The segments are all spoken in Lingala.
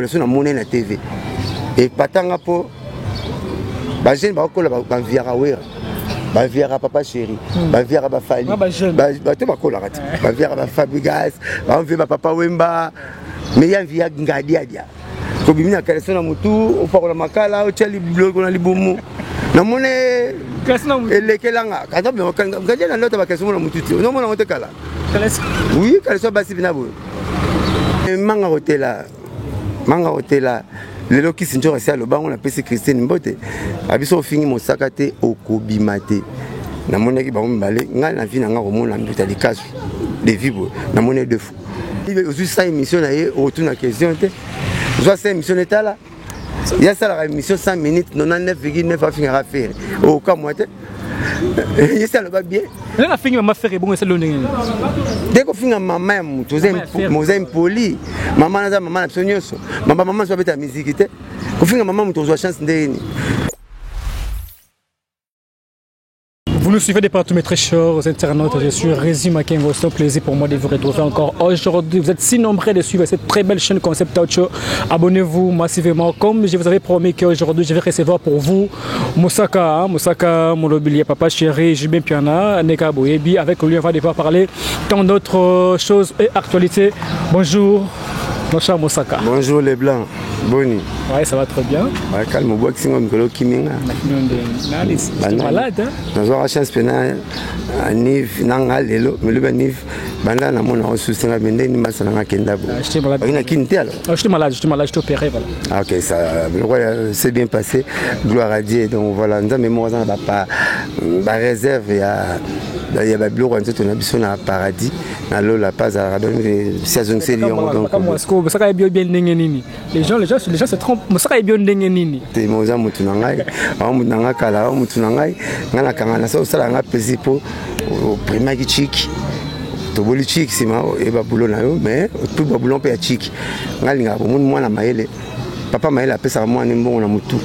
caleçon namoni na TV. Epatanga mpo bajeune bakokola banviaka wera, baviaka papa chéri, baviaka bafali, bato bakolaka te, baviaka bafabrigas, baenvie bapapa Wemba, mais ya nvia ngadiadia kobimi na caleçon na motu, opakola makala, otya biloko na libumu. Namoni elekelanga ngadia na lota bacaleçon mo na motu te, onomona yango te kala. Oui, caleçon basi mpena boye manga kotela, manga kotela. Lelo kisi nzoka esi alobango, napesi Christine mbote, abiso ofingi mosaka te, okobima te. Namonaki bango mibale, ngai na vie na ngai komona mbuta likasu de vie boye, namoni deux fois. Ozwi sa émission na ye, otuna question te, ozwa sa émission netala ye asalaka émission 100 minutes 99,9 afingaka Ferre, okamwa te, ye si aloba bien. Ndenge afingi mama Ferre, bongo esali ndenge nini? Te, kofinga mama ya motu oza impoli. Mama naza mama na biso nyonso, mama mama so abeta miziki te. Kofinga mama moto, ozwa chance ndenge nini? Vous nous suivez de partout, mes très chers internautes. Je suis Rési Makengo. C'est un plaisir pour moi de vous retrouver encore aujourd'hui. Vous êtes si nombreux de suivre cette très belle chaîne Concept Out Show. Abonnez-vous massivement. Comme je vous avais promis qu'aujourd'hui, je vais recevoir pour vous Mosaka, hein, Mosaka Molobilia, papa chéri, Jubin Piana, Neka Boyebi. Avec lui, on va devoir parler tant d'autres choses et actualités. Bonjour, mon cher Mosaka. Bonjour les Blancs. Boni? Ouais, ça va très bien. Ouais, calme, obwakisi ngo mikolo okiminga. Malade, hein? Nazwaka chance mpena anive nanga lelo melobi anive banda namona osusinga me ndeni masa nanga akenda bo na kini te alors. Ah, j'étais malade, j'étais malade, j'étais opéré, voilà. Ah, ok, ça s'est bien passé, gloire à Dieu. Donc voilà, nzambe moko aza na baréserve ya babiloko ya nzoto na biso na paradis na lola pa azalaka, donc si azongiseli yango donc. Mosaka yebi bien ndenge nini? Les gens se trompent. Mosaka yebi ndenge nini? Te, mo oza motu na ngai, awa motu na ngai kala, awa motu na ngai, ngai nakanga na sa osala nga plaisir mpo oprimaki chiki, toboli chiki, nsima oyeba bulo na yo, mais tu babulo mpe ya chiki. Ngai alingaka bomoni mwana mayele, papa mayele apesaka mwana mbongo na motu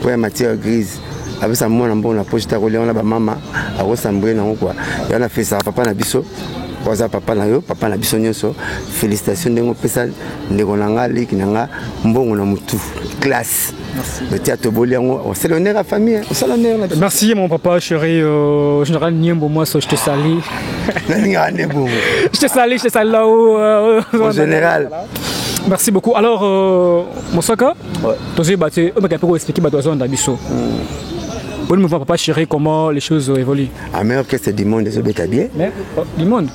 mpo ya matière grise, apesaka mwana mbongo na poche te, akolia wana bamama akosambwe nango kua. Yango napesaka papa na biso po aza papa na yo, papa na biso nyonso. Félicitation ndenge opesa ndeko na nga, leki na nga, mbongo na motu, classe tia toboli yango, osala honneur ya famille, osala honneur na biso. Merci mon papa chéri, général Niembo, moi je te salue. Nalingaka nde bongo. Je te salue, je te salue là-haut. Mon général. Merci beaucoup. Alors, Mosaka, tozoyeba te, omeka mpe koexpliquer bato bazolanda biso. Bon mouvement papa chéri, comment les choses évoluent? Ah, meilleur orchestre du monde ezobeta bien. Mais, oh, du monde.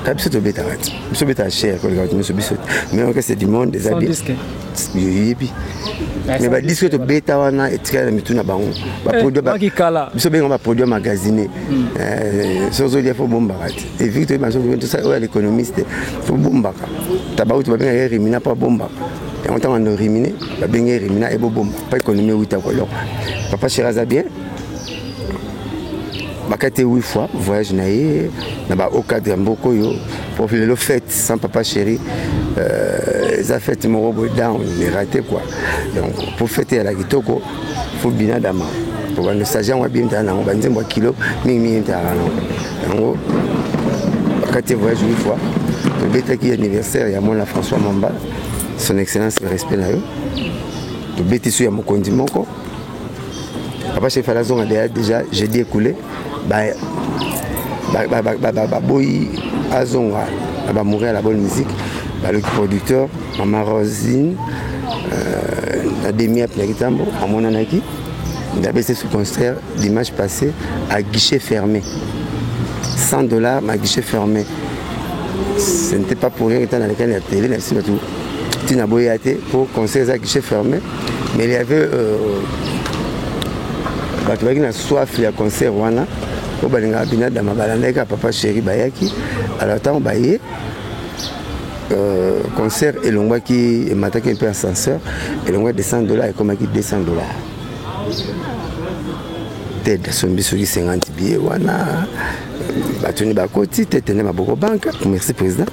Ka biso tobetaka ti, biso obetaka cher koleka bato nyonso. Biso meilleur orchestre du monde eza Sans bien. disque. Yoyebi, mais badisque tobeta wana etikali na mitu na bango. Baproduit Maki kala. Biso benga baproduit magasine. So ozolia, fo bombaka te eviki toyeba so oyo ya l'économiste, fo bombaka. Tabauti babengaka ye rimina mpo abombaka yango. Ntango ando rimine, babenge ye rimina, ebobomba mpo économie ewuta koloko. Papa chéri aza bien, bakati ye huit fois voyage na ye na bahaut cadre ya mboka oyo. Po lelo fête sans papa chéri eza fête moko boye down raté quoi. Donc po fête eyala kitoko, fo binadama po banostalgie yango abimtala nango, banzembo ya kilo mingimingi ntalaka nango. Yango bakati ye voyage huit fois. Tobetaki anniversaire ya mwana François Mamba, son excellence, respect na yo. Tobeti su ya mokonzi moko papa chef alazonga déjà jeudi écoulé, baboyi azonga na bamourir à la bonne musique. Baloki producteur mama Rosine na demi na kitambo amonanaki ndabese sous concert dimanche passé à guichet fermé, 100 $ ma guichet fermé. Ce n'était pas pour rien que na lekani ya télé na biso bato ntina boya te po concert eza guichet fermé, mais il y avait bato bayaki na soif ya concert wana oyo balingaka binadama, balandaki kaka papa chéri, bayaki. Alors ntango baye, concert elongwaki, emataki mpe ascenseur, elongwaki de 100 $ ekomaki 200 $. Ted asombi soki 50 billet wana, batoni bakoti te tene maboko banque. Merci président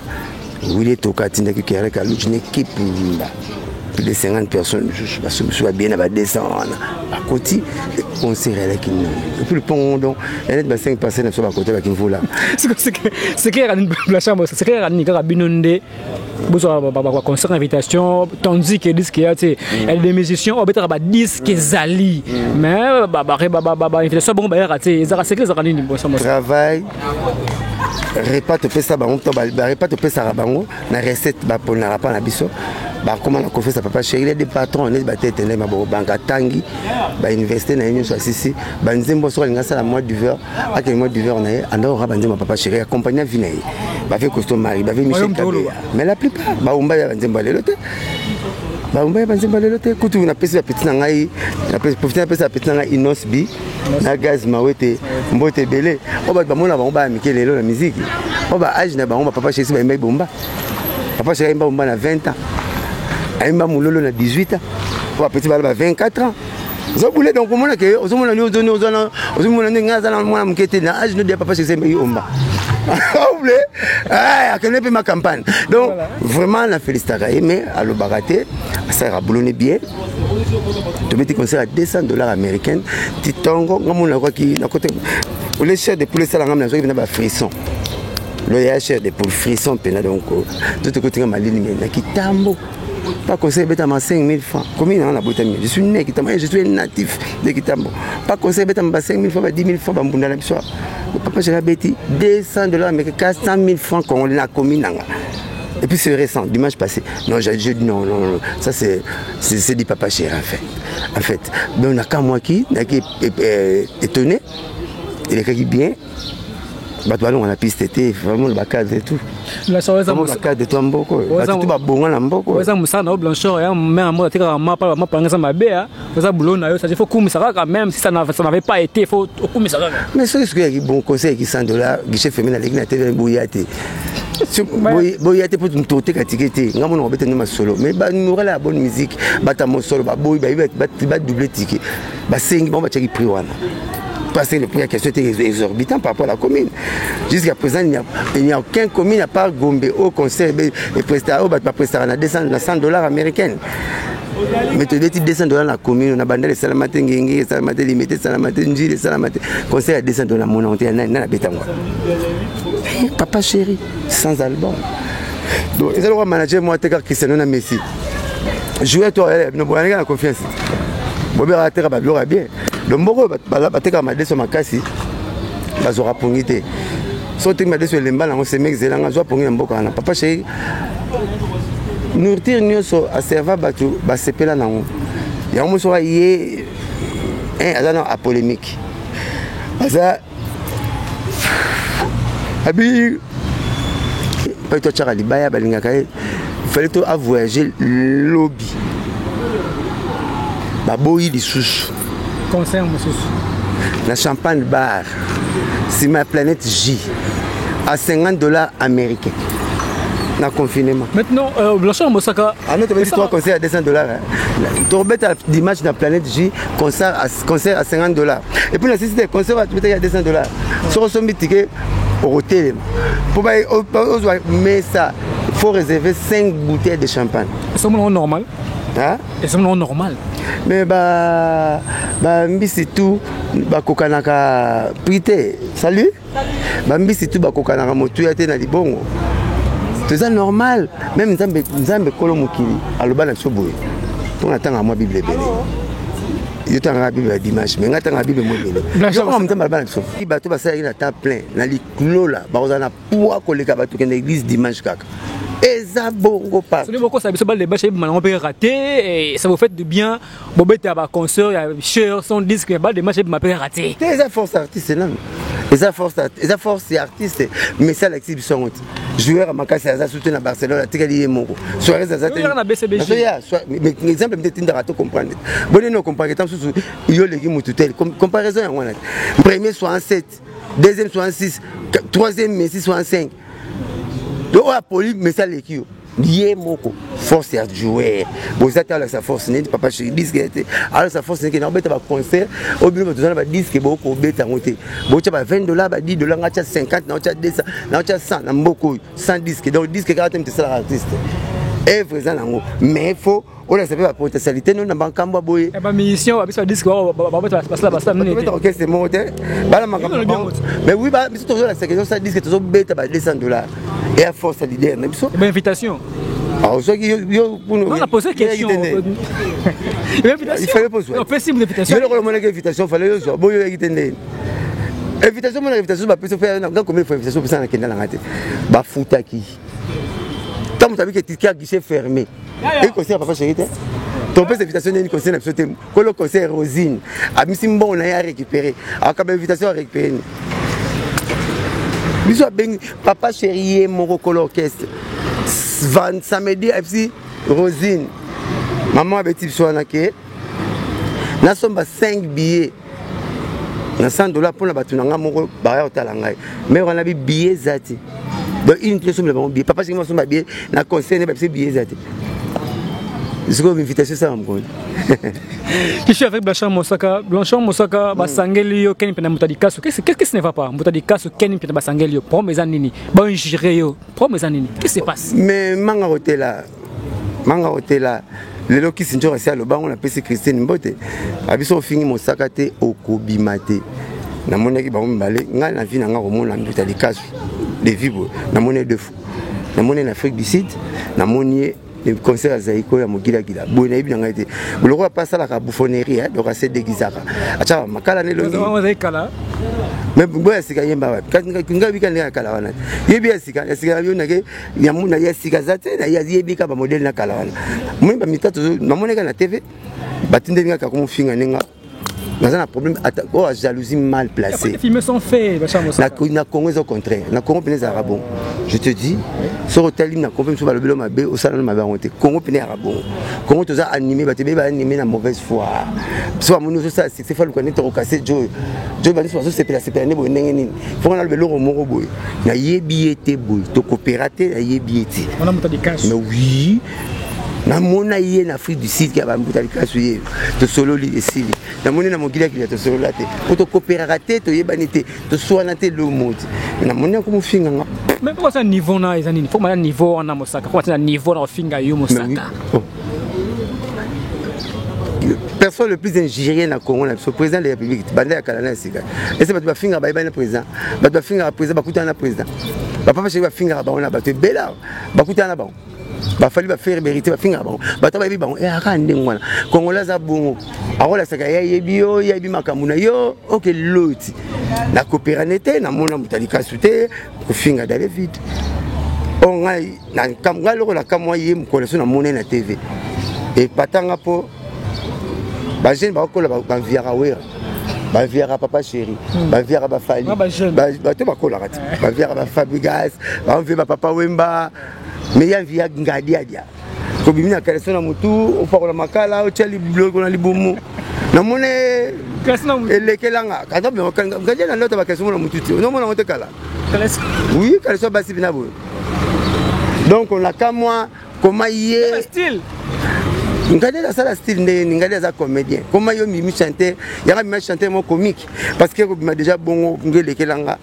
Willy Toka, atindaki Kerek Aluki na équipe mobimba, plus de 50 personnes misusu basombi so babie na ba 200 wana, bakoti concert elaki nini. Et puis le pont, donc eneti ba 5 personnes na biso bakota bakimvula. Secret ya Blanchard, secret ya nini kaka bino nde? Bozwa baconcert invitation, tandis que disque ya te. Il y a des musiciens oyo betaka badisque ezali, mais bainvitation bongo bayaka te. Ezalaka secret, ezalaka nini? Travail, repas topesa bango to barepas topesaka bango na recette baponaka mpa na biso. Bakóma na confiance ya papa chéri. Il des patrons neti batete nde maboko banka, atangi bauniversité na ye nyonso, asisi banzembo. Soki alingi asala mois d'hiver, akende mois d'hiver na ye, andakoka banzembo ya papa chéri, accompagne vie na ye. Bave Costo Marie, bave Michel Kabeya, mais la plupart baumba ya banzembo ya lelo te, baumba ya banzembo ya lelo te. Kutu napesi bapeti na ngai, profite napesi bapeti na ngai Inos B na Gaz Mawete mbote ebele, oyo bato bamona bango baya mike lelo na miziki, oyo ba âge na bango bapapa chéri bayemba bomba. Papa chéri ayemba bomba na 20 ans, ayemba mololo na 18 ans, oyo bapeti bala ba 24 ans ozobule. Donc omona ke ozomona ni ozoni ozomona ndenge aza na mwana moke te na âge no dia. Papa chéri ayembaki omba obule, akende mpe ma campagne. Donc vraiment na félicitaka ye, mais alobaka te, asalaka buloni bien. Tobeti concert à 200 $ américaine ti ntongo. Nga mona nakwaki nakote ole chair de poule esalanga, nazwaki mpena bafrisson lo ya chair de poule, frisson mpena. Donc to tokotinga malili, me na kitambo pas concert ebetama 5000 francs. Commune nanga nabotami, je suis né Kitambo, je suis natif de Kitambo. Pas concert ebetama ba 5000 francs, ba 10 000 francs, bambunda na biso. Papa chéri abeti 200 $ américain, 400 000 francs congolais na commune nanga. Et puis c'est récent, dimanche passé. Non, j'ai dit non, non, non, ça c'est dit papa chéri en fait. En fait, donc nakamwaki, naki étonné, il est bien. Bato balonga na piste te, vraiment bacadre et tout, bacadre to ya mboka oyo, bato tu babonga na mboka. Oyo eza mosala na yo, Blanchard. Ya mare moko atekaka mapa, mapa yango eza mabe. Oza boulot na yo, c'est-à-dire faut kumisa kaka, même si ça n'avait pas été, faut okumisa kaka. Mais soki soki yaki bon conseil yaki 100 $, guichet fermé, naleki na TV, boya te, boya te, mpo moto oteka ticket te. Nga mona kobeta nde masolo, mais bamoral ya bonne musique, bata mosolo baboyi, bayebi badouble ticket, basengi bango, batiaki prix wana parce que le prix à question était exorbitant par rapport à la commune. Jusqu'à présent, il n'y a aucune commune à part Gombe au concert et presta au bat presta na 200, na 100 $ américaines. Mais tu dis 200 $ na commune na bandele esalama te, Ngenge esalama te, Limete esalama te, Njili esalama te. Concert ya 200 $ mona te na na betango. Papa chéri sans album. Donc ezali kwa manager moi te, Cristiano na Messi. Joueur toi no boyanga na confiance. Bobera ateka ba biloko ya bien. Donc moko batekaka madeso makasi, bazwaka pongi te. So oteki madeso elemba nango, semek zelanga zwa pongi na mboka wana. Papa chéri, nourriture nyonso aserva bato, basepela nango. Yango moso ye aza na apolémique, aza abi mpe to atiaka libaya, balingaka ye. Fallait to avoyage lobi, baboyi lisusu. Concert mosusu. Na Champagne Bar, nsima ya Planète J, à 50 $ américains na confinement. Maintenant, Blanchard Mosaka. Ah non, tobeti trois concerts à 200 $. Tobeta dimanche na Planète J, concert à 50 $. Et puis na sisi te, concert tobetaki à 200 $. Soki osombi ticket, okotelema mpo ozwa mesa, faut réserver 5 bouteilles de champagne. Esomonango normal? Hein? Esomonango normal? Mais ba bambisi tu bakokanaka prix te. Salut, bambisi tu bakokanaka motuya te na libongo. Toza normal. Même Nzambe, Nzambe kolo mokili aloba na biso boye, mpo natanga mwa Bible ebele. Yo tangaka Bible ya dimanche, mais ngai tangaka Bible mo ebele. Nzambe aloba na biso, bato basalaki na temps plein na liklola, bakozala na poids koleka bato kende église dimanche kaka. Eza bongo. Partout bokosa biso, baleba chez manango mpe raté. Ça vous fait du bien, bobeta baconcert ya cher sans disque, baleba chez mpe raté. Te, eza force artiste nano, eza force, eza force ya artiste. Mais alakisi biso yango te. Joueur ya makasi aza surtout na Barcelone, atikali ye moko. Suarez aza te. Exemple mte etindaka to comprendre bonini, ocomprendre ta mosusu yo oleki mutu tel. Comparaison yango wana te. Premier 67, deuxième 66, troisième Messi 65. Donc oyo apoli, Messi aleki yo ye moko. Force ya joueur boza te, alakisa force neti papa chéri disque te, alakisa force neti nakobeta baconcert oyo bino bato oza na badisque bokobeta yango te. Botya ba 20 $, ba 10 $, nga tya 50, naotya 200, naotya 100 na mboka oyo 100 disque. Donc disque kaka te moto esalaka artiste, œuvre eza nango, mais faut olakisa mpe bapotentialité no na makambo ya boye. Bamusicien biso badisque basala basala nini? Tobeta orchestre moko te, bala makambo. Mais oui, biso tozolakisa ke tosala disque, tozobeta ba 200 $ eya force ya leader na biso. Bainvitation. Soki yo On a posé question. Il fallait pozwa. Opesi invitation. Yo lokola omonaki invitation, fallait yozwa. Boyo oyaki te ndeni. Invitation mona, invitation bapesi mpe nga combien fois invitation opesa, nakenda nanga te. Bafutaki ntango moto abiki ticket ya guichet fermé, eki concert Papa Chéri te. Topesa invitation nini? Concert na biso te. Kolo concert Rosine abimisi mbongo na ye, arécupéré, akaba invitation, arécupéré nini? Biso abengi Papa Chéri ye moko, kolo orchestre, samedi afc Rosine mama abeti biso wana ke nasomba 5 billets na 100 $ mpona bato na ngai moko baya kotala ngai. Mais wana bi billet eza te. Donc une tosombela bango billet. Papa Chéri masomba billet na concert ne babisi billet eza te. Sikoyo invitation esala mokolo. Je suis avec Blanchard Mosaka. Blanchard Mosaka, basangeli yo Ken Mpiana, Mutadi Kaso. Qu'est-ce qui ne va pas? Mutadi Kaso, Ken Mpiana, basangeli yo. Problème eza nini? Ba injuré yo. Problème eza nini? Qu'est-ce qui se passe? Mais manga hotela. Manga hotela. Lelo kisi nzoka asi alobango, napesi Christine mbote. Abiso ofingi Mosaka te, okobima te. Namonaki bango mibale. Ngai na vie na ngai komona Mbuta Likasu de vie boye, namoni ye deux fois. Namoni ye na Afrique du Sud, namoni ye concert ya Zaiko ya Mogilagila boye. Nayebi na ngai te lokola mpe asalaka bouffonnerie, donc ase déguisaka, atiaka makala na elongi. Mais boye ya sika yemba wapi? Ngai bika ndenge ya kala wana, yebi ya sika, ya sika yo nake na ya sika aza te. Yebi ka bamodele na kala wana. Moni bamitatu namonaka na TV, batindeli nga kaka komofinga ndenge naza na problème oyo jalousie mal placée. Na Congo eza contraire. Na Congo mpene ezalaka bon. Je te dis, soki otali na Congo mpe mosusu balobeli mabe, osala na mabe yango te. Congo mpene ezalaka bongo. Congo toza animé, bato ebele baanime na mauvaise foi. So bamoni ozosala succès, faluka nde tokokase jo jo, baniso bazosepela sepela nde boye. Ndenge nini fonga naloba eloko moko boye? Nayebi ye te boye, tokopera te, nayebi ye te. Mais oui, namona ye na Afrique du Sud ya bambuta Likasu, ye tosololi, esili. Namoni na mokili akili, tosolola te po tokopéraka te, toyebani te, toswana te, lomo te. Namoni yango mofinganga. Mais pourquoi ça niveau na eza nini? Faut na niveau wana Mosaka, faut na niveau na ofinga yo Mosaka. Oh. Personne le plus injurié na Congo na biso, président de la République. Banda ya kala na sika ese bato bafingaka bayebani na président. Bato bafingaka président, bakutana na président. Bapapa Chéri bafingaka bango na bato ebele bakutana na bango. Bafali, bafere vérité, bafingaka bango, bato bayebi bango. Eyaka ndenge wana. Congolais aza bongo, akolasaka ye ayebi yo, yebi makambo na yo. Oke loti nakopérane te, namona moto alikasu te kofinga dans le vide. O ngai ngai lokola kamwa ye mokolo so namoni na TV, epatanga mpo bajeune bakokola, baviaka Wera, baviaka Papa Chéri, baviaka bafali, bato bakolaka te, baviaka baFabregas, baenvie bapapa Wemba. Mais ya via ngadi adia kobimi na caleçon na motu, opakola makala, otya biloko na libumu. Namoni elekelanga ngadi na lota bacaleçon mo na motu te, onomona yango te kala. Oui, caleçon basi mpena boye. Donc nakamwa koma ye ngadi asala style ndenge nini. Ngadi aza comédien, koma yo mimi chanteur, yanga mima chanteur mo comique, parce que kobima déjà bongo nge elekelanga.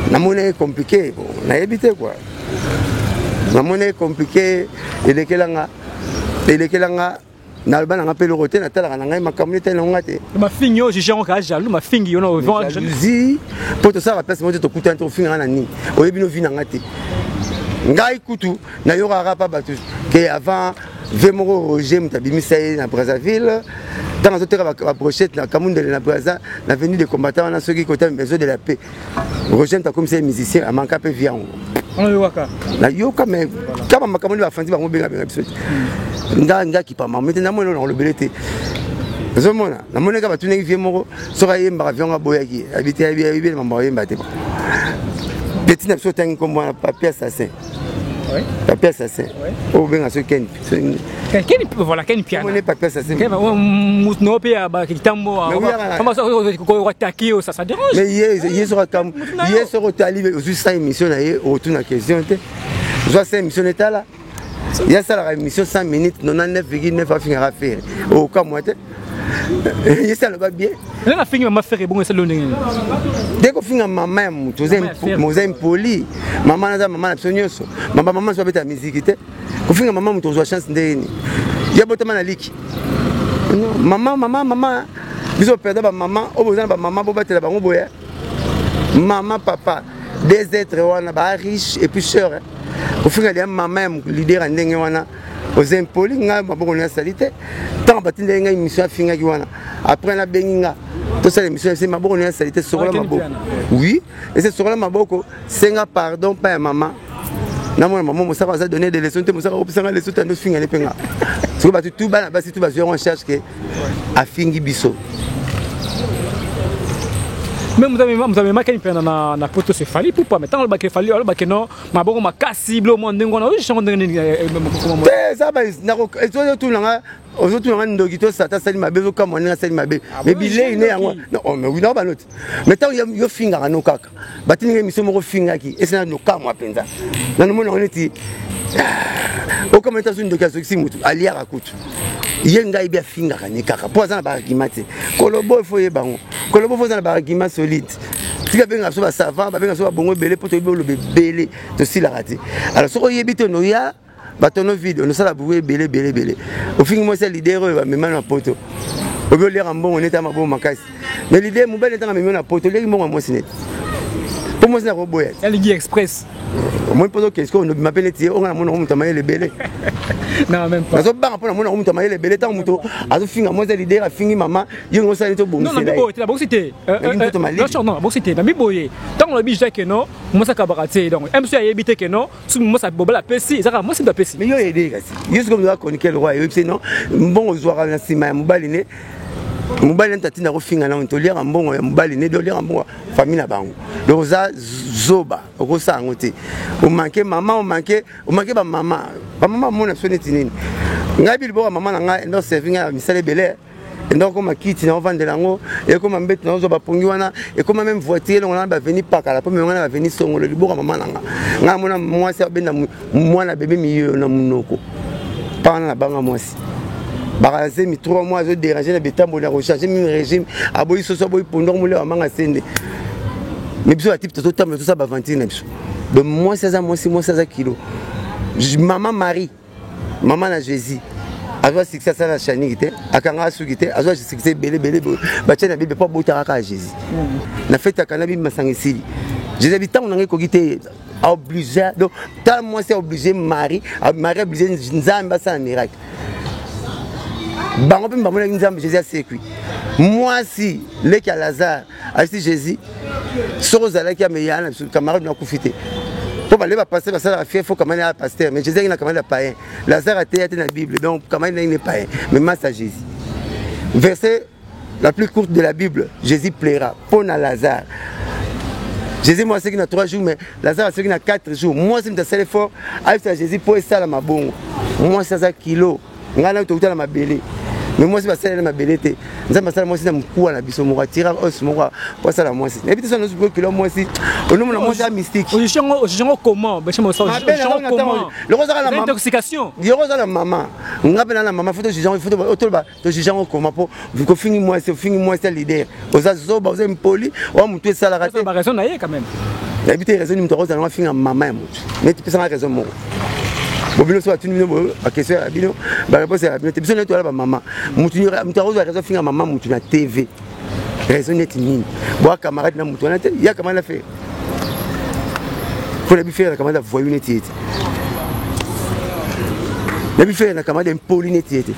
Namoni ye compliqué, nayebi te quoi. Namoni ye compliqué, elekelanga, elekelanga. Naloba nanga mpe eloko te, natalaka na ngai makambo neti nango nga te. Mafingi oyo juge yango kaka jaloux, mafingi yo na jalousie mpo tosalaka place moko te, tokutani te. Ofinganga na nini? Oyebi no vi na nga te. Ngai kutu nayokaka pa bato ke avant ve moko Roger moto abimisa ye na Brazzaville, ntango azoteka babrochette na Kamundele na Braza, na avenue de combattant wana, soki kota Maison de la Paix, Roger moto akomisa ye musicien, amanka mpe vi yango. Nayoka, mais kama makambo nde bafandi bango bengabenga biso te. Nga nga kipama mete, namoni eloko nakolobele te. Ozomona, namoni kaka batunaki vie moko soki ayembaka vie yango, aboyaki, abi te, ayebi mambo ayemba te. Petit na biso otangi nkombo wana, Papi Assassin, Papi Assassin oyo obenga soki Ken. Ken, voilà, Ken Piana. Mone Papi Assassin. No pe ba kitambo. Comment ça attaquer ça ça dérange. Mais ye soki akambo ye, soki otali, ozwi 100 émission na ye, otuna question te. Ozwa 100 émission, etala ye asalaka émission 100 minutes, 99,9 afingaka Ferre, okamwa te. Ye si aloba bien. Nga nafingi mama Ferre, bongo esali ndenge nini? Te, kofinga mama ya motu oza impoli. Mama naza mama na biso nyonso. Mama, mama so abeta miziki te. Kofinga mama moto, ozwa chance ndenge nini? Ya botama na liki mama, mama, mama. Biso perda bamama oyo boza na bamama, bobatela bango boye. Mama, papa, des êtres wana ba riche et puis cher. Kofinga deya mama ya leader ya ndenge wana, oza impoli. Ngai maboko na asali te. Ntango batindaki ngai émission, afingaki wana. Après nabengi nga, tosala émission, ese maboko na asali te. Sokola maboko. Oui, ese sokola maboko, senga pardon pa ya mama. Namona mama Mosaka aza donné des leçons te. Mosaka akopesanga leçon te. Ando finga ne mpe nga. Soki bato tu, bana basi tu bazwi yango en charge ke afingi biso. Mais moto amemaki mpe na poto, c'est Fally Ipupa. Mais ntango alobaki Fally, alobaki non, maboko makasi, bilo mwa ndenge wana, oyo ndenge nini? Te, eza ozotunanga, ozotunanga ndoki to sata asali mabe. Ozokamwa ndenge asali mabe, mais bilei ne yango nao bano te. Mais ntango yo fingaka no kaka, batindinga émission moko, fingaki, esena nokamwa mpenza. Nanomona yango neti okama neti azo ndoki, azokisi motu, aliaka kutu ye. Ngai bi afingaka ne kaka mpo aza na baargument te. Kolobo ifo oyeba yango, kolobo fo oza na baargument solide. Tika benga biso basavant, babenga biso babongo ebele mpo toyebi oloba ebele, tosilaka te. Alors soki oyebi te, noya batono vide, onosala bruit ebele ebele ebele. Ofingi mwasi ya leader oyo bamema na poto, obi oliaka mbongo neti ya mabongo makasi. Mais leader mobali ntango amemi na poto, oliaki mbongo ya mwasi neti mpo mwasi nakoboya. Aligi Express. Omoni mpo ozokende sikoyo, ondobima mpe neti ye. Onga namona moto amayele ebele, nazobanga mpo namona moto amayele ebele. Ntango moto azofinga mwasi ya leader, afingi mama, yo ngo osala neti obongisela. Bosi te, bosi te. Nabi boye, ntango lobi jacques no mwasi akabaka te, donc mso ayebi te ke non, soki mwasi bobala apesi, ezaka mwasi moto apesi. Mais yo oyede kasi yo sikoyo oza chroniqueur roi, oyebi se non, mbongo ozwaka na nsima ya mobali ne, mobali nani tatinda kofinga nango? Toliaka mbongo ya mobali ne, toliaka mbongo ya famille na bango. Donc oza zoba, okosala yango te. Omanke mama, omanke, omanke bamama. Bamama bamona biso neti nini? Ngai bi liboka mama na ngai endo servi ngai na misala ebele. Endo akoma kiti na ovandela yango, ekoma mbeto na ozwa bapongi wana, ekoma même voiture elongo na baveni pakala mpo menga na baveni songolo. Liboka mama na nga, ngai amona mwasi abenda mwana bebe miyoyo na monoko mpa wana. Na banga mwasi bakazemi 3 mois, azoderange na betamboli, na kochange meme régime, aboyi soso, aboyi pondu, akomolia bamanga sende. Mais biso batipe tozotambola, tosala baventure na biso. Donc mwasi aza mwasi, mwasi aza kilo. Mama Marie, mama na Jésus, azwa succès, asala na chaniki te, akangaka suki te, azwa succès ebele ebele. Batia na Bible mpo abotaka kaka Jésus na fete akana bibi masanga esili. Jésus abi ntango nanga ekoki te, aoblige. Donc tala, mwasi aoblige Marie, Marie oblige Nzambe asala miracle. Bango mpe bamonaki Nzambe. Jésus asekwi mwasi leki ya Lazare, ayesi Jésus: soki ozalaki ameya na biso, camarade nakufi te. Mpo bale bapaster basalaka fier fo camarade ya pasteur, mais Jésus aki na camarade ya païen. Lazare ateya te na Bible, donc camarade na ye ne païen. Mais masa Jésus, verset la plus courte de la Bible, Jésus pleura mpo na Lazare. Jésus moi aseki na 3 jours, mais Lazare aseki na 4 jours. Mwasi moto asali fort ayebisa Jésus mpo esala mabongo. Mwasi aza kilo. Ngai na tokuta na mabele, mais mwasi basalela mabele te. Nzambe asala mwasi na mokuwa na biso moko, atira os moko po asala mwasi. Nayebi te so nyonso kilo mwasi, onomona mwasi ya mystique. Ojuge comment? Loko ozaka na intoxication. Yoko oza na mama, nga mpe na na mama, fo tojuge, fo toloba tojuge yango koma. Mpo kofingi mwasi, ofingi mwasi ya leader, oza zoba, oza impoli, oa motu esalaka te. Raison na ye quand même. Nayebi te raison nini moto akozala ngo afinga mama ya motu. Neti pesanga raison moko. Bo bino so batuni bino baquestion ya bino, baréponse ya bino te. Biso neti toyala bamama, motu akozwa raison afinga mama motu na TV, raison neti nini? Boa camarade na motu wana te, ya camarade na Ferre, mpo na bi Ferre na camarade ya voyou neti ye te. Nayebi Ferre na camarade impoli neti ye te.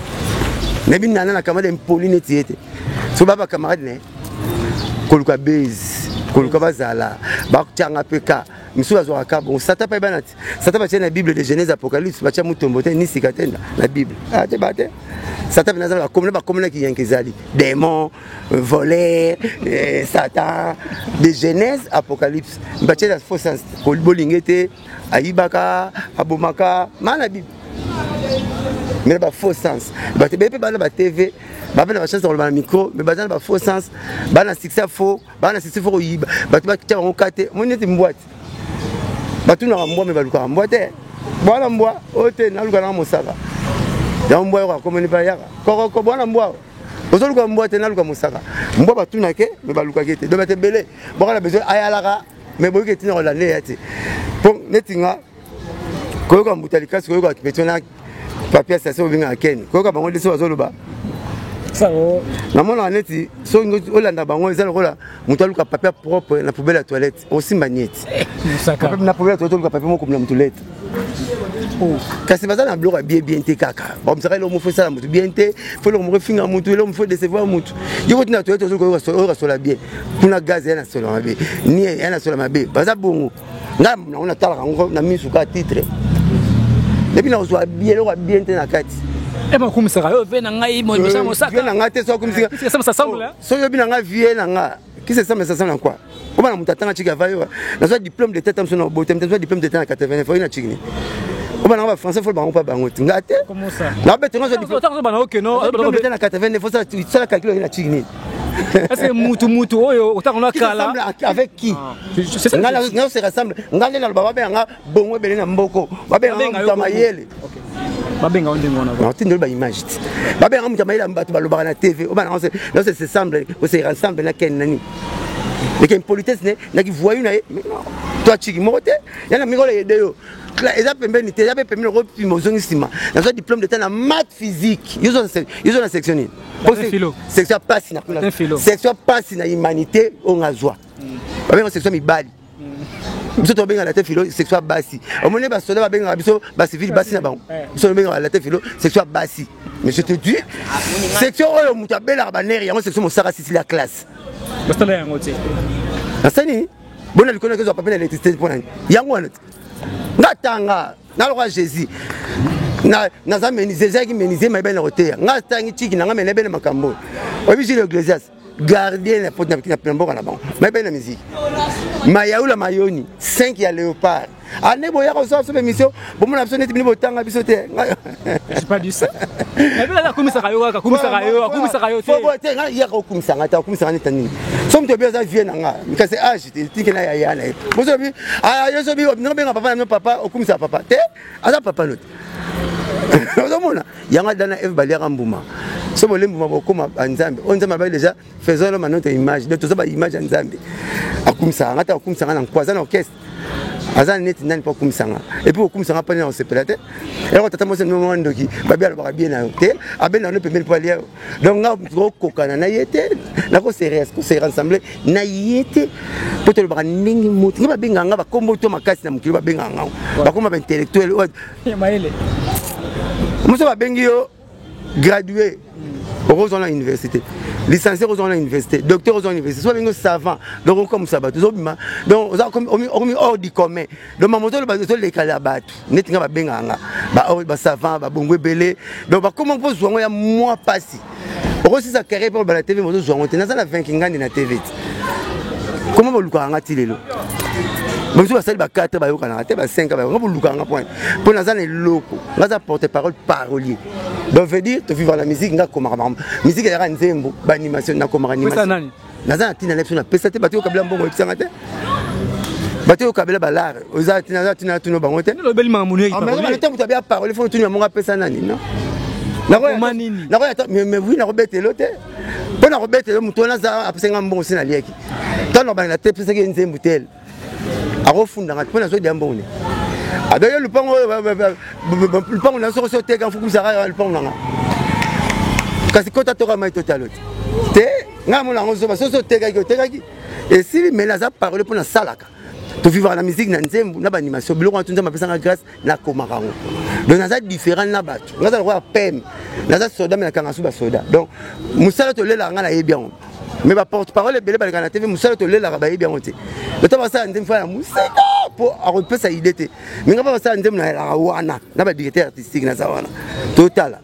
Nayebi nana na camarade impoli neti ye te. So ba bacamarade na ye koluka base, koluka bazala batianga mpe ka misusu bazwaka ka bongo. Satan mpe bana ti Satan batia na Bible de Genèse Apocalypse, batia mutombo te, ni sika te na Bible. Ah, te ba te Satan mpe nazala bakomona, bakomonaki yanke ezali démon, voleur, Satan de Genèse Apocalypse batia na faux sens. Bolinge te, ayibaka, abomaka maa na Bible, mais na bafaux sens. Bato ebele mpe bana ba TV bape na bachance ya koloba na micro, mais baza na bafaux sens, bana succès faux, bana succès faux, koyiba bato batia bango ka te. Omoni neti mbwa te, batunaka mbwa, me balukaka mbwa te. Bwana mbwa oyo te, naluka nanga mosaka yango. Mbwa yoka akomoni pa yaka kokoko. Bwana mbwa, ozoluka mbwa te, naluka mosaka. Mbwa batunake, me balukaki te. Donc bato ebele baka na besoin ayalaka, me boyoki etina kolanda ya te. Mpo neti nga koyoka mbuta likasi, koyoka petit na papier station, obengaka ken, koyoka bango nde so bazoloba. Namonaka neti soki olanda bango eza lokola moto aluka papier propre na poubelle ya toilette, osimba nieti eh, na poubelle ya toilette, oluka papier moko na moto lettre. Oh. Kasi baza na biloko ya bien bien te, kaka bakomisaka eloko moko esala motu bien te, fo eloko moko efinga motu, eloko moko décevoir motu. Yo koti na toilette, ozoyoka sola bien, kuna gaz ya na sola mabe, nie ya na sola mabe. Baza bongo. Ngai nango natalaka yango na misu kaka titre, epuis nakozwa bien eloko ya bien te na kati. Bakumisaka yo vie na ngai. Vie na ngai te. So akumisika, soki oyebi na ngai vie na nga, qui se semble s'assemble en quoi? Obana moto atanga chiki ava yo, nazwa diplôme d'état moso na obote, nazwa diplôme d'état na 89, oyi na chiki ni obana nga bafrançais fo bango mpa bango te, nga te nabete. Nga diplôme d'état na 89, osala calcul, oyi na chiki nini? Est-ce que mutu mutu oyo otanga na kala? Avec qui nga nga se rassemble? Nga nde naloba, babenga nga bongo ebele na mboko, babenga nga moto ya mayele. Babenga yo ndenge wana? Natindeli baimage te. Babenga moto ya mayele, bato balobaka na TV, obana se semble ose rassemble na ken nani eke impolitesse ne naki voyou na ye to aciki moko te ya na mikolo yede yo eza pembeni te, eza mpe pembeni okopima ozongi nsima. Nazwa diplôme d'état na math physique. Yo zo na section nini? Section ya pasi na section ya pasi na humanité oyo nga zwa, babenga section mibali. Biso tobengaka latin philo section ya basi. Omoni basoda babengaka biso bacivile basi na bango, biso tobengaka latin philo section ya basi. Mais je te dis, section oyo moto abelaka banere yango, section mosaka sisili ya classe. Basala yango te. Nasani bona likolo nakezwa papier na électricité mpo nani yango wana te. Nga tanga naloka Jésus, naza menuisier, ezalaki menuisier mayebani na koteya. Nga atangi tiki na nga, me nayebani na makambo oyebi. Jules Iglesias, gardien na mboka na bango, mayebani na musique mayaula mayoni 5 ya léopard. Ane boyaka kosala biso bémission, bomona biso neti bino botanga biso te. Pas dit ça. Akumisaka yo kaka, akumisaka yo, akumisaka yo te. Te, nga yaka okumisanga te. Akumisaka neti nini? So moto obi aza vie na nga, kasi age te, tike na yaya na ye. Bosobi yo sobi benga papa na bino papa, okumisaka papa te, aza papa no te. Ozomona yango, Adam na Eve baliaka mbuma. So bolie mbuma, bokóma banzambe. Oyo Nzambe abai déjà: faisons l'homme à notre image. Donc toza baimage ya Nzambe. Akumisaka nga te, akumisaka na nkwa, aza na orchestre, aza neti nani mpo akumisanga? Et puis okumisanga mpani na kosepela te. Eloko tata mwasi mwa ndoki babi alobaka bien na yo te, abenda no pembeni mpo alia yo. Donc nga kokokana na ye te, nakose rassembler na ye te mpo tolobaka ndenge moto. Nge babengaka nga bakombo to makasi na mokili, babengaka nga bakoma baintellectuel moso. Babengi yo gradué, okozwa na université, licencié okozwa na université, docteur ozwa na université. So babengi savant, donc okomisa bato ozobima, donc oza okomi hors du commun. Donc mama ozoloba ozolekala bato neti nga babengaka nga basavant, babongo ebele. Donc bakoma mpo zwa yango ya mwa pasi, okosisa carrière mpo bala TV ozozwa yango te. Naza na 20 ngandi na TV te. Koma bolukaka nga ti lelo, bamosusu basali ba 4 bayokanaka te, ba 5 nga bolukaka nga point mpo naza na eloko. Nga aza porte parole, parolier. Donc veut dire tovivre na musique. Nga komaka makambo musique, ezalaka nzembo, baanimation, nakomaka animation. Naza na ntina na biso, napesa te. Bato yokabela mbongo, oyebisanga te. Bato yokabela balare, oza tina tina tuna bango te. Te, moto abia parole, fo tuni bango apesa nani. Non, mais oui, nakobetelo te mpo nakobetelo moto wana aza apesenga mbongo se naliaki. Ntango nabanda te, pesaki ye nzembo tele, akofundanga mpo nazodia mbongo ne. Adoye lupango oyo, lupango na soko so oteka, mfukumisaka lupango nanga. Kasi kota toka mai totalo te te. Ngai namona yango zoba. Soki otekaki, otekaki, esili. Mais naza parole mpo nasalaka, tovivaka na musique, na nzembo, na baanimation, biloko wana. To Nzambe apesanga grâce, nakomaka yango. Donc naza différent na bato. Nga aza lokola peme, naza soda, me nakanga su basoda. Donc mosala tolelaka, ngai nayebi yango. Mais baporte parole ebele baleka na TV, mosala tolelaka bayebi yango te. Lota basala nzembo fa ya mosika mpo akopesa idée te. Me nga mpa basala nzembo, nayelaka wana na badirecteur artistique, naza wana, totala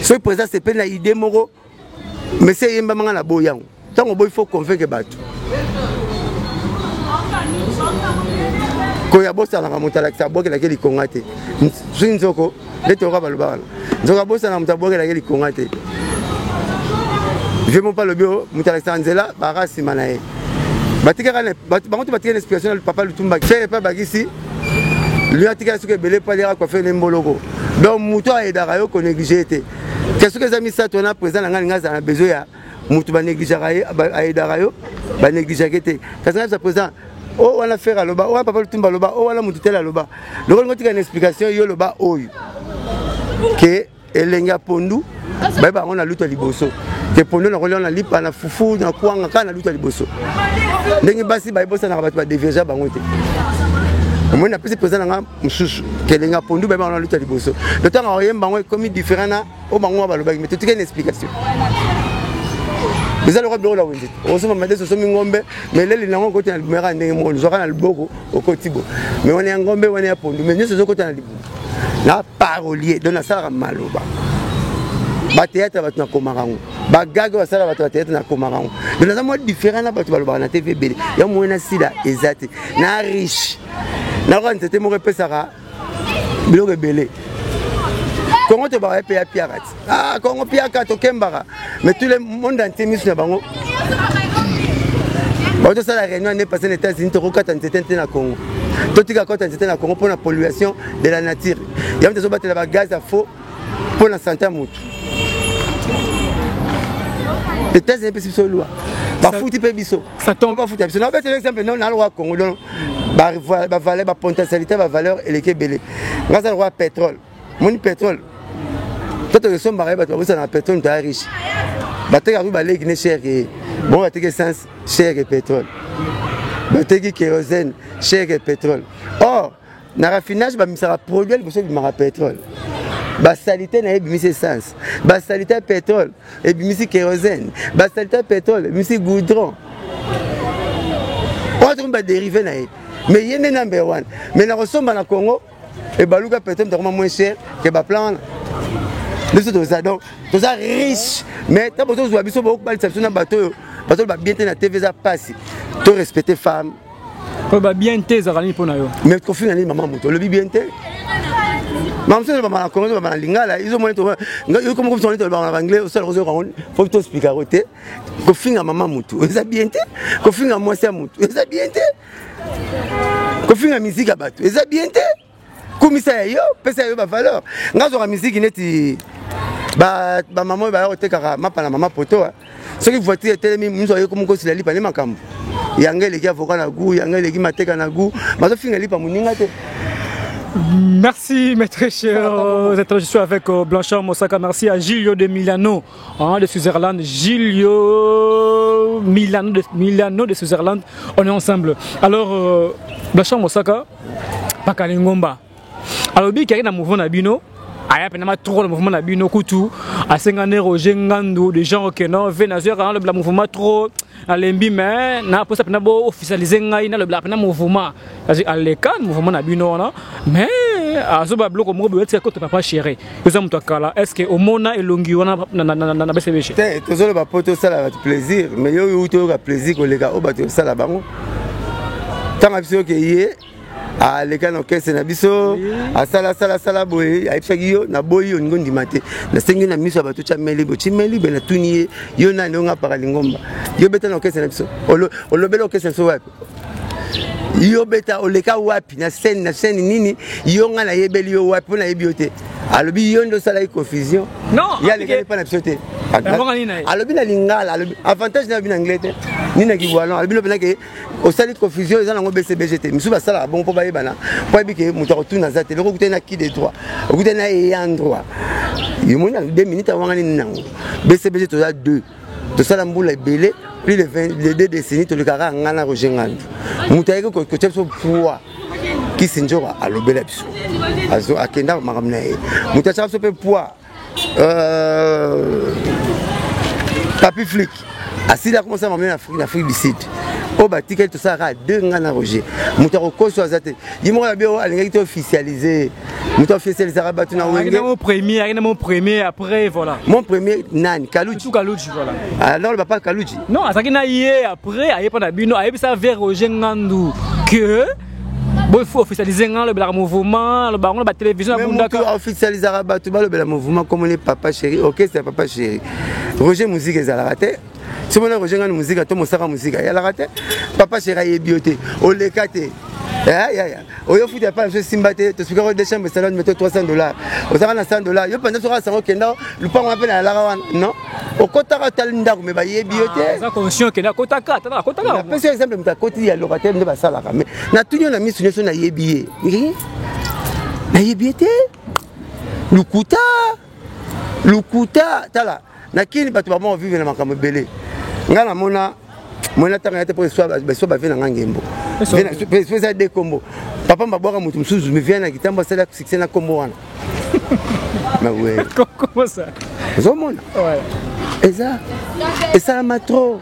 soki président sepeli na idée moko. Mais se eyembamanga na boyi yango. Ntango boyi, faut convaincre bato. Koya bosanaka moto alakisa abwakelaki likonga te. Soki nzoko nde toyoka baloba wana, nzoko abosana moto abwakelaki likonga te. Vie mo mpe alobi o moto alakisaka nzela, baka nsima na ye, batikaka bango to batikali na explication na papa Lutumba Fere mpe abakisi lui atikali soki ebele mpo aliaka coiffure ne mboloko. Donc moto ayedaka yo, konéglige te ke soki eza misato wana. Président na ngai alingi azala na besoin ya moto banégligeaka ye, ayedaka yo, banégligeaka te. Kasi ngai bisa président oyo wana Fere aloba, oyo wana papa Lutumba aloba, oyo wana motu tel aloba, lokolingo tika na explication yo loba oyo ke. Elenge ya pondu bayeba yango na lutu ya liboso ke pondu nakolia na lipa na fufu na kwanga kaka na lutu ya liboso. Ndenge basi bayebosanaka bato badeviergea bango te. Omoni napesi président na nga mosusu ke elenge ya pondu bayeba yango na lutu ya liboso. Donc ntango akoyemba yango ekomi différent na oyo bango wana balobaki, mais totikali na explication. Eza lokola biloko na wenze, osomba madeso, osomi ngombe, mais eleli nango okoti na libumu yaka ndenge moko, ozwaka na liboko okoti bo, mais wana ya ngombe, wana ya pondu, mais nyonso ezokota na libumu. Na parolier, donc nasalaka maloba bateatre, bato nakomaka yango, bagage basala bato ya théâtre nakomaka yango. Donc naza mwa différent na bato balobaka na TV ebele. Ya moye na sila eza te na riche, nakoka nzete moko epesaka biloko ebele. Kongo tobaka ye mpe ya piaka ti, ah, Kongo piaka tokembaka, mais tout le monde entier miso na bango bato tosala réunion année passée na États-Unis, tokokata nzete te na Congo, totika kota nzete na Congo mpona pollution de la nature. Yango tozobatela bagaz ya faux mpona santé ya motu. États-Unis epesi biso loi, bafuti mpe biso, bafuta biso. Nabetela exemple, non, naloka Congo, donc bavaleur, bapotentialité, bavaleur eleki ebele. Nga aza lokola pétrole. Moni pétrole to tokesombaka ye, bato babosana na pétrole, moto aya riche, batekaka kuyi baleki ne cher ke bon, bateki essence cher ke pétrole, bateki kérosène cher ke pétrole. Or na raffinage bamisaka produit liboso ebimaka pétrole. Basalite na ye ebimisi essence, basalite ya pétrole ebimisi kérosène, basalite ya pétrole ebimisi goudron. Oyo tokomi badérive na ye, mais ye nde number one. Mais na kosomba na Congo ebaluka pétrole takoma moins cher ke baplan wana. Biso toza, donc toza riche, mais ntango tozwa biso bokobalisa biso na bato oyo bato babien te na TV, eza mpasi. To respecte femme. Oyo babien te ezalaka nini mpo na yo? Mais kofinga nini mama moto olobi bien te? Mama mosusu olobama na Congo, olobama na lingala, izomoni yokomokomisa tolobaka na banglais, osala kozoyoka yango, fo tospika yango te. Kofinga mama motu eza bien te, kofinga mwasi ya motu eza bien te, kofinga miziki ya bato eza bien te. Kumisa ya yo, pesa ya yo bavaleur. Nga azwaka miziki neti bamama oyo baya kotekaka mapa na mama poto. Soki voiture etelemi, mosu aye komokosila lipa nde makambo yanga eleki avocat na goût, yanga eleki mateka na goût, bazofinga lipa moninga te. Merci mes très chers. Je suis avec Blanchard Mosaka. Merci à Gilio de Milano, hein, de Switzerland. Gilio Milano de Switzerland. On est ensemble. Alors, Blanchard Mosaka, Pakali Ngomba. Alors, bi qui na mouvement na bino, aya pena ma trop le mouvement na bino kutu, asenga ne Roger Ngandu de genre que non, ve na zwa le mouvement trop alembi, mais na posa pena bo officialiser ngai na le pena mouvement. Aleka mouvement na bino wana, mais azoba biloko moko boye tika kote papa chéri eza moto akala. Est ce que omona elongi wana na BCBG? Te, tozoloba po tosala bato plaisir, mais yo outi oyoka plaisir koleka oyo bato osala bango. Ntango biso yoke ye aleka na orchestre na biso, asala boye, ayebisaki yo naboyi yo, olingi ondima te, nasengi na miso ya bato tya melibe, oti melibe, natuni ye: yo nani? Onga paka lingomba, yo beta na orchestre na biso, olobela orchestre na biso wapi? Yo beta, oleka wapi na scène, na scène nini? Yo nga nayebeli yo wapi? Mpo nayebi yo te. Alobi yo nde osalaki confusion. Non. Ye alekaki mpa na biso te. Alobi na lingala, alobi avantage na alobi na anglais te nini na kiwalon. Alobi no mpena ke osali confusion, eza nango BCBG te. Misusu basalaka bongo mpo bayebana, mpo ayebi ke moto akotuna aza te. Loko okutani na qui de droit, okutani na ayant droit, yomoni na 2 minutes awanga nini nango. BCBG toza deux, tosala mbula ebele, plus de 20, de deux décennies tolekaka nga na Roger Ngandu. Moto ayaki kotia biso poids, Kisi Nzoka alobela biso, akenda makambo na ye. Moto atiaka biso mpe poids, Papi Flik asili akomosala makambo na Afrique, na Afrique du Sud. Oyo batikali tosalaka deux, nga na Roger. Moto akokoso aza te. Ye moko na bio alingaki te officialiser. Moto officialisaka bato na Wenge. Mon premier, mon premier, après voilà. Mon premier nani? Kaluji. Kaluji, voilà. Alors le papa Kaluji. Non, azalaki na ye après, aye mpo na bino, ayebisa vers Roger Ngandu que bon, il faut officialiser nga alobelaka mouvement, aloba yango na batélévision. Abundaka officialisaka bato balobela mouvement comme ne papa chéri, orchestre ya papa chéri Roger, musique ezalaka te. Somona Roger Ngani musique to mosaka musique ayalaka te. Papa chéri ayebi yo te, oleka te yaya oyo futa epai biso esimba te. Tosukaka deux chambre salon, meto 300 $, ozalaka na 100 $. Yo mpenza soki asango okenda lupango wana mpe nayalaka wana, non, okotaka otali ndako, me bayebi yo te. Napesi yo exemple, moto akoti ya locataire nde basalaka, mais natuni yo na miso nyonso, nayebi ye, nayebi ye te, lukuta. Lukuta tala na kini bato bamoko vivre na makambo ebele. Ngai namona mwana ntanga ya te mpo eswa bavie na ngai ngembo so eza de kombo papa babwaka moto mosusu mivie na kitambo asala succès na kombo wana mawe ozomona eza esalama trop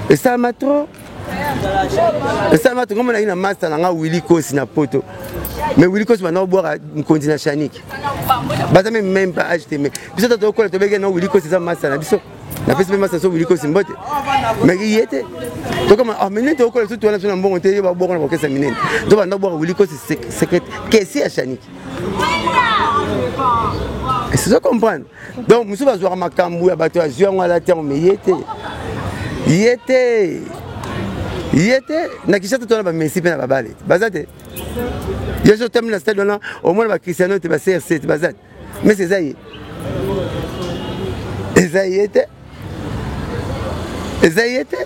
esalama trop esalama trop ngomona na master na nga Willy Kosi na poto mais Willy Kosi banda obwaka mokonzi na Shanik baza meme même pas age te mais biso tata okola tobeki na Willy Kosi eza master na biso napesi mpe master so Willy Kosi mbote mais ye te tokoma ah minene tokola biso towana biso na mbongo te ye babwaka na bakesa minene to banda obwaka Willy Kosi secret kesi ya Shanik ozo comprendre donc mosusu bazwaka makambo ya bato azwi yango alati yango me ye te ye te ye te na kinshasa tona bamessi mpe na babale baza te yo so otambi na stade wana omona bacristiano te ba crc te baza te mais eza ye eza ye te eza ye te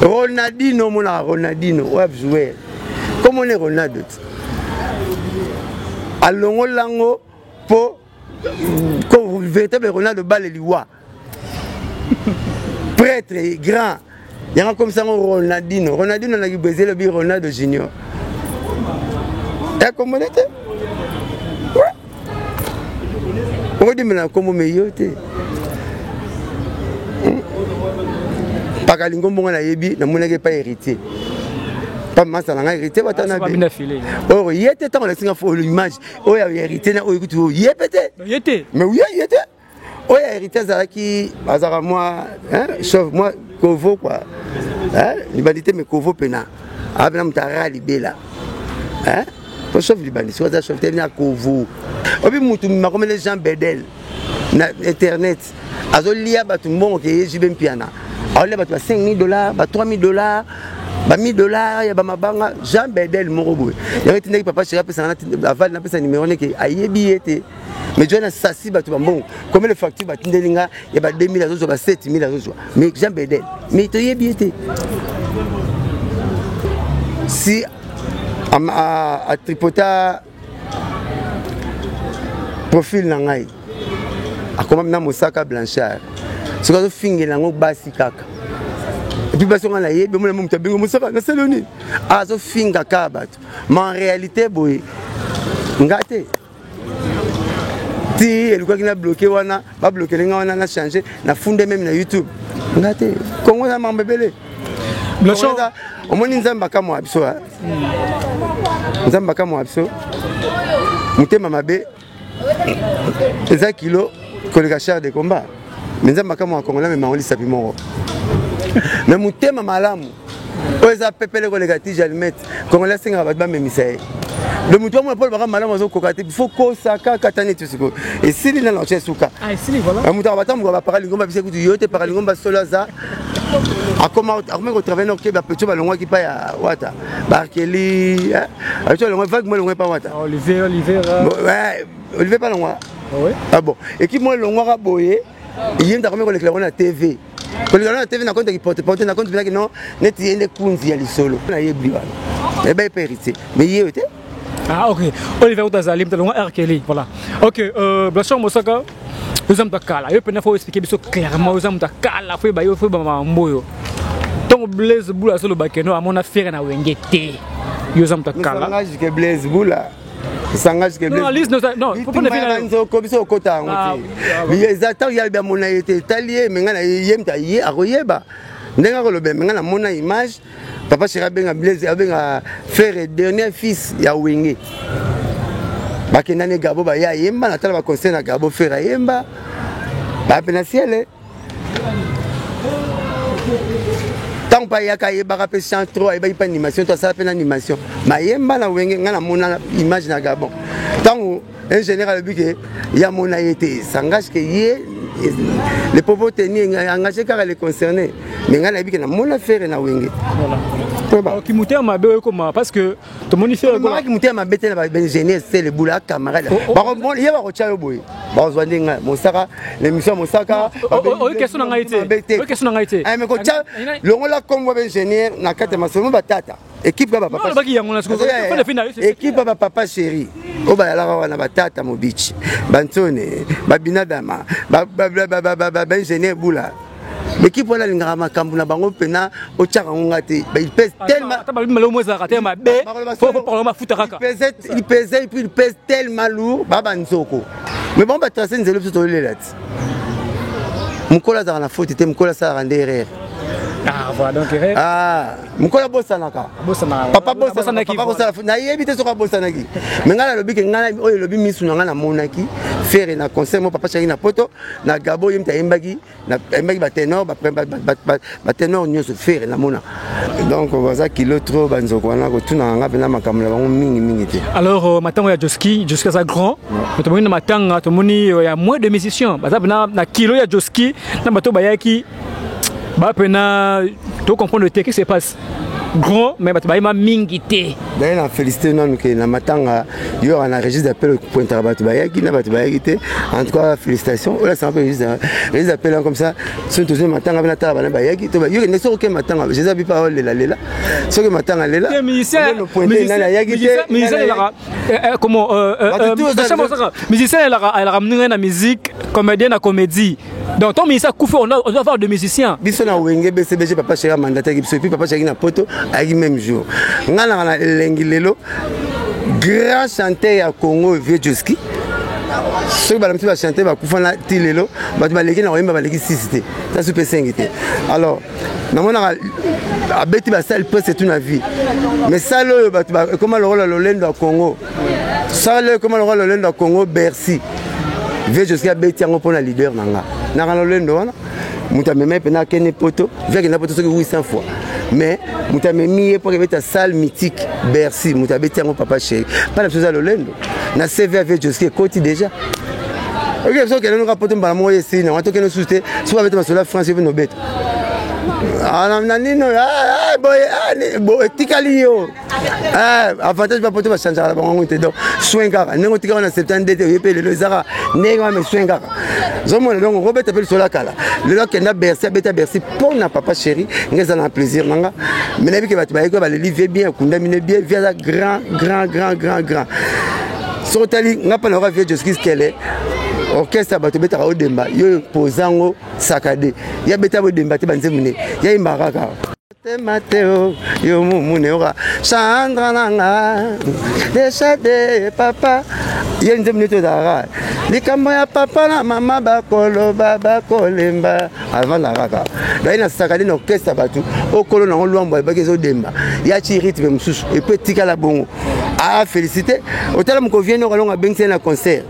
ronaldino omonaka ronaldino oyo joueur komona ronaldo te alongola yango mpo véritable Ronaldo balle liwa prêtre grand yango akomisa yango Ronaldinho Ronaldinho na Brésil obi Ronaldo Junior ekomone te okodimela na nkombo me yo te mpaka lingombo nga nayebi namonaki epai héritier pa masa na ngai héritier watanabe oyo ye te ntango nasinga fo image oyo ya héritier na oyo kutu ye pe te ye te mais ye ye te oyo ya héritier azalaki azalaka mwa chauve mwa kovo quoi libandi te mais kovo pena aza pena moto ara libela po chauve libandi soki aza chauve te na kovo obi motu makomele Jean Bedel na internet azolia bato mbongo ke ye JB Mpiana aolia bato ba 5000 dollars ba 3000 dollars ba 1000 dollars ya bamabanga Jean Bedel moko boye yango etindaki papa chéri apesanga aval napesa numéro neke ayebi ye te mais joana sasi bato bambongo combien de facture batindeli nga ya ba 2000 azozwa ba 7000 azozwa mais Jean Bedel mais toyebi ye te si atripota profil na ngai akomami na mosaka blanchard soki azofingela yango basi kaka epuis basi ngo nayebi omona moto abengi mosaka nasali yo nini azofinga kaka bato ma en réalité boye nga te ti elukaki na bloke wana bablokele nga wana na change na funde meme na youtube nga te kongo eza mambo ebele omoni nzambe akamwa biso nzambe akamwa biso motema mabe eza kilo koleka char de combat mais nzambe akamwa kongola memango lisapi moko mais motema malamu oyo eza pepele koleka tige alumette congolais asengaka bato bamemisa ye le moto amona mpo olobaka malamu azokoka te fo kosa kaka ta neti sikoyo esili nano otya esuka moto abatambuka bapaka lingomba bisa kutu yo te paka lingomba solo aza akomi kotravaille noke bapetio balongwaki mpa ya wata barkeli apetio balongwa vague mo elongwa mpa wata olivier mpa longwa ah bon équipe mo elongwaka boye ye moto akomi kolekela ngo na tv kolekela na tv na compte kipote pote na compte bilaki non neti ye nde kunzi ya lisolo nayebi wana nayeba ye mpe héritier mais ye te. Ah ok, Olivier Outazali, moto alongwa R. Kelly, voilà. Ok, Blanchard Mosaka, oza moto akala, yo mpena faut expliquer biso clairement, oza moto akala, faut yeba yo, faut yeba makambo oyo. Ntango Blaise Bula azoloba ke no amona Ferre na Wenge te, yo oza moto akala. Langage ke Blaise Bula sangage ke nzoko biso okota yango te eza ntango ya bamona ye te etali ye me ngai na ye moto aye akoyeba ndenge akoloba me ngai namona image papa chéri abenga Blaise abenga Ferre dernier fils ya Wenge bakenda ne Gabo baya ayemba natala baconseil na Gabo Ferre ayemba bape na ciel ntango mpe ayaka ayebaka mpe chant trop ayebaki mpe animation to asala mpe na animation mayemba na wenge ngai namona image na gabon ntango ingénieur alobi ke ye amona ye te s'engage ke ye le propos tenu engagé kaka le concerné mais ngai nayebi ke namona fere na wenge. Kimotema mabe oyo ekoma parce que tomoni fere motema mabe te na baingénieur sele bula camarade ye bakotya yo boye bazwa nde ngai mosaka l'émission mosaka oyo question na ngai te oyo question na ngai te mais kotya longola kombo ba ingénieur na kati ya masolo batata. Équipe ya bapapa, équipe ya bapapa chéri oyo bayalaka wana, batata mobici, bantsone, babinadama, baingénieur bula, l'équipe wana alingaka makambo na bango mpena otyaka yango nga te. Il pèse tellement, il pèse et puis il pèse tellement lourd. Ba banzoko, mais bango batrace nzela, biso toyolela ti. Mokolo azalaka na faute te, mokolo asalaka nde erreur. Ah, voilà, donc erreur. Ah, mokolo abosanaka, papa bosanaki, papa kosala nayebi te soki abosanaki. Mais ngai nalobi ke ngai oyo elobi misu na ngai, namonaki Ferre na concert mo papa chaki na poto na Gabo, ye moto ayembaki, ayembaki baténor, baténor nyonso Ferre namona. Donc baza kilo trop, banzoko wana kotunaka nga mpena makambo na bango mingimingi te. Alors matango ya Joski, Joski aza grand. Tomoni na matanga, tomoni ya moins de musiciens baza mpena na kilo ya Joski na bato bayaki bapena tocomprendre te. Qu'est-ce qui se passe? Grand, mais bato bayema mingi te. Daye na félicité nanu ke na matanga yo na registre d'appel pointaka bato bayaki na bato bayaki te. En tout cas, félicitations. Olasanga mpe registre d'appel comme ça. Soki tozwi matanga mpe natala bana bayaki to yoke nde. Soki oke matanga, jésus abi pa olela lela. Soki matanga lela, pointe nani ayaki te. Comment musicien elaka moninga na musique, comédien na comédie? Donc ton musicien akufi, on doit avoir de musiciens. Biso na Wenge BCBG, papa chéri amandataki biso, et puis papa chéri na poto ayaki même jour. Ngai nanga na elengi lelo, grand chanteur ya Congo, vieux Joski. Soki bala mosusu bachanteur bakufa na ti lelo, bato baleki na koyemba baleki 6 te, tasu mpe 5 te. Alors namonaka abeti basale presque tout na vie, mais sale oyo bato ekoma lokola lolendo ya Congo, sale oyo ekoma lokola lolendo ya Congo, Bercy, vieux Joski abeti yango mpona leader na nga. Naka lolendo wana, moto amemai mpena akende poto. Vieux akenda poto soki 800 fois, mais moto amemi ye mpo akebeta salle mythique Bercy, moto abeti yango papa chéri. Mpa na biso eza lolendo na CV ya vieux Joski ekoti déjà. Oke biso okende noka poto mbala moko, ye esili nango, tokende susu te. Soki babeta masolo ya France, yo mpe nobeta na nini boye, etikali yo avantage. Bapoto bachangeaka na bango te, donc soin kaka ndenge otikaka na 72 te, oye mpe lelo ezaka ndenge wana, soin kaka ozomona. Donc okobeta mpe lisolo ya kala. Lelo akenda Bercy, abeta Bercy mpo na papa chéri. Ngai eza na plaisir na nga, mais nayebi ke bato bayeki, baleli vieux bien, akundami ne bien. Vieux aza grand, grand, grand, grand, grand. Soki otali nga mpa nayoka vieux Joski Skele, orchestre bato ebetaka odemba, yo pozango sakade ya beta bodemba te, banzembo ne yayembaka kaka tema te. O yo mumune oka Sandra nanga desade papa, ye nzembo neti ozalaka likambo ya papa na mama, bakoloba bakolemba, avandaka kaka daye na sakade na orchestre. Bato okolo nango lwambo ayebaki ezodemba, ya ti rythme mosusu et puis etikala bongo. Afélicité otala moko vieux noko alongo abengisi ye na concert.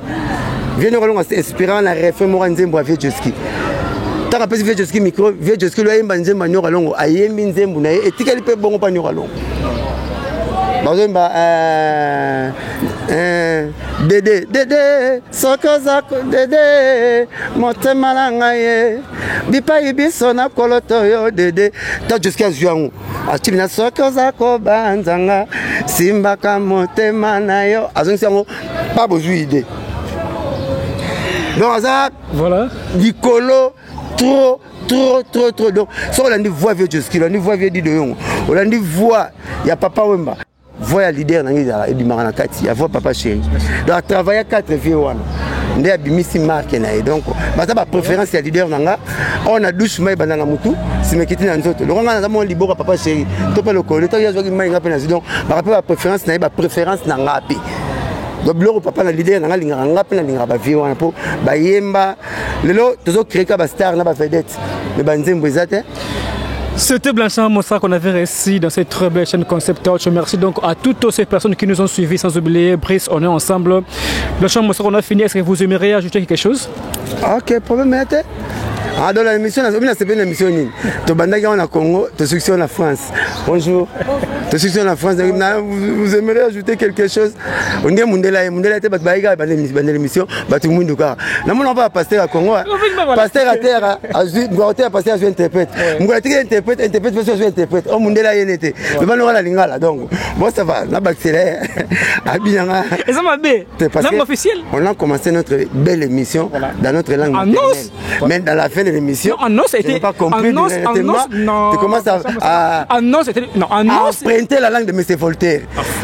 Vieux noko alongo inspirant na refrain moko ya nzembo ya vieux Joski. Ntango apesi vieux Joski micro, vieux Joski lo ayemba nzembo ya Nyoka Longo, ayembi nzembo na ye, etikali mpe bongo mpa Nyoka Longo bazoyemba dede dede, soki oza dede motema na ngai ye bipai biso na koloto yo dede. Ta Joski azwi yango, atimi na soki oza kobanzanga, simbaka motema na yo, azongisi yango pa bozwi idée. Donc aza voilà likolo trop, trop, trop, trop. Donc soki olandi voix vieux Joski, olandi voix vieux Dido Yongo, olandi voix ya papa Wemba, voix ya leader nange ezalaka ebimaka na kati ya voix papa chéri. Donc atravaille quatre vieux wana nde abimisi marque na ye. Donc baza bapréférence ya leader na nga. Oyo na douche, mai ebanda na motu, nsima ekiti na nzoto. Loko nga naza mwa liboko ya papa chéri to mpe lokolo ntango ye azwaki mai, nga mpe nazwi. Donc baka mpe bapréférence na ye, bapréférence na nga mpe. Donc biloko papa na leader na nga alingaka, nga mpe nalingaka bavieux wana mpo bayemba. Lelo tozocréer ka bastar na bavedette, mais banzembo eza te. C'était Blanchard Mossa qu'on avait réussi dans cette très belle chaîne Concept Touch. Merci donc à toutes ces personnes qui nous ont suivis, sans oublier Brice, on est ensemble. Blanchard Mossa, on a fini. Est-ce que vous aimeriez ajouter quelque chose? Ok, problème te. Ah, dans l'émission, on a une émission nini? Tobandaki yango na Congo, tosuki na France. Bonjour. Tosuki na France. Vous aimeriez ajouter quelque chose? Onde mundela ye, mundela te, bato bayaki bandela émission, bato mwindu kaka. Namona mpa pasteur ya Congo, pasteur ateyaka, azwi mokolo ateya, pasteur azwi interprète, mokolo atiki interprète, interprète mpe azwi interprète. O mundela ye ne te, lobana wana lingala. Donc bon, ça va, nabakisela ye abinanga. Eza mabe. Parce langue officielle. On a commencé notre belle émission, voilà, dans notre langue annonce. Mais dans la fin de l'émission, annonce était, pas compris. Annonce, annonce, non. Tu commences à annonce était, non, annonce. À emprunter. Emprunter la langue de monsieur Voltaire.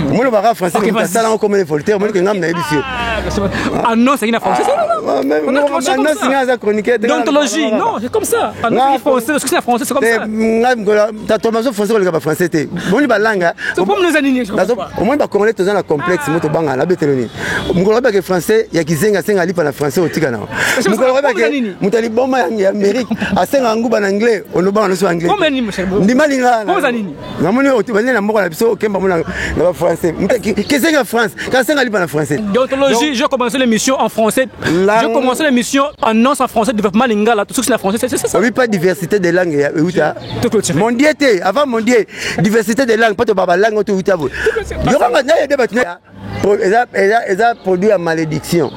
Moi, le bara français, okay, ça langue comme Voltaire, moi, que ngam na yebisi. Ah non, c'est une français. Non, c'est un chroniqueur. D'ontologie, non, c'est comme ça. Ah non, c'est français, parce que c'est français, c'est comme ça. Ngam, ta formation français, le français te. Bon, ba langue. C'est comme nous anini, je comprends. Au moins ba congolais toza na complexe moto banga na beteloni. Mokolo ba ke français ya kizenga senga lipa na français otika na. Mokolo ba ke mutali boma ya Amérique asenga nguba na anglais, onobanga no so anglais. Ndima linga. Namoni obandi na mboka na biso okemba mona na ba français kesenga France kasenga lipa na français. Déontologie, j'ai commencé l'émission en français. J'ai commencé l'émission annonce en français, développement lingala, tout ce que c'est en français, c'est ça. Oui, pas diversité de langues ya euta. Mon Dieu te, avant mon Dieu, diversité de langues, pas to baba langue to uta bo. Yokanga na yede batu eza eza eza produit ya malédiction.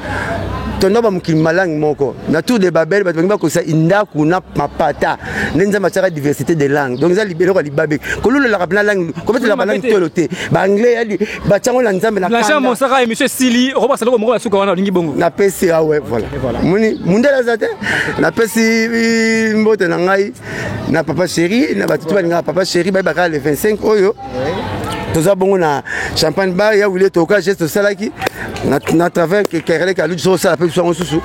Tondo ba mokili malangue moko na tour de Babel, bato balingi bakokisa indaku na mapata nde Nzambe atiaka diversité de langue. Donc eza eloko ya libabe kolulelaka mpena langue, kobetelaka balangue tolo te, baanglais batiango na Nzambe na Blanchard Mosaka. Émission esili, okobasa eloko moko ya suka wana olingi bongo. Napesi awe, voilà, moni mundele aza te. Napesi mbote na ngai na papa chéri, na bato to balingaka papa chéri, bayebaka le 25 oyo toza bongo na Champagne Bar ya wile. Toka geste tosalaki na travers kerele kaluti, so osala mpe biso yango susu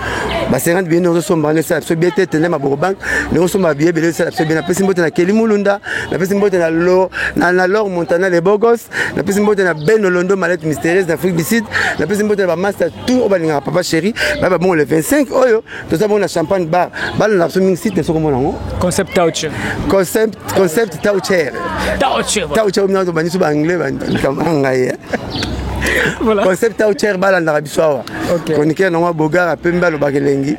ba 50 billet ndenge ozosomba wana, esala biso bien te. Tende maboko banque ndenge osomba billet ebele, esala biso bien. Napesi mbote na Keli Mulunda, napesi mbote na Lor Montana le Bogos, napesi mbote na Ben Olondo Malette Mystérieuse na Afrique du Sud, napesi mbote na bamaster tout oyo balingaka papa chéri, bayeba bongo le 25 oyo toza bongo na Champagne Bar. Balanda biso mingi, site soki omona yango. Concept Touch. Concept Toucher. Touch. Toucher, oyo tobandi so baanglais ngai. Voilà. Concept Toucher, balandaka biso awa. Chroniqueur nango Bogar apembe, alobaka elengi,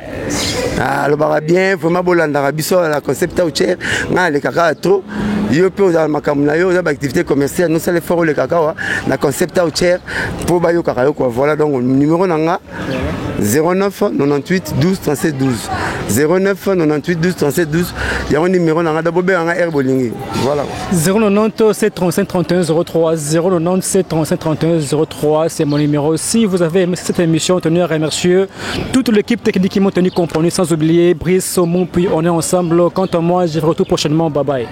alobaka bien vraiment. Bolandaka biso awa na Concept Toucher. Ngai alekaka trop, yo mpe ozala makambo na yo, oza baactivité commerciale, nosala effort olekaka awa na Concept Toucher mpo bayokaka yo quoi. Voilà, donc numéro na nga 09 98 12 37 12, 09 98 12 37 12, yango numéro na nga da bobenga nga aire bolingi. Voilà. 097 35 31 03, 097 35 31 03, c'est mon numéro. Si vous avez aimé cette émission, tenez à remercier toute l'équipe technique qui m'ont tenu compagnie, sans oublier Brice Saumon, puis on est ensemble. Quant à moi, je vous retrouve prochainement. Bye bye.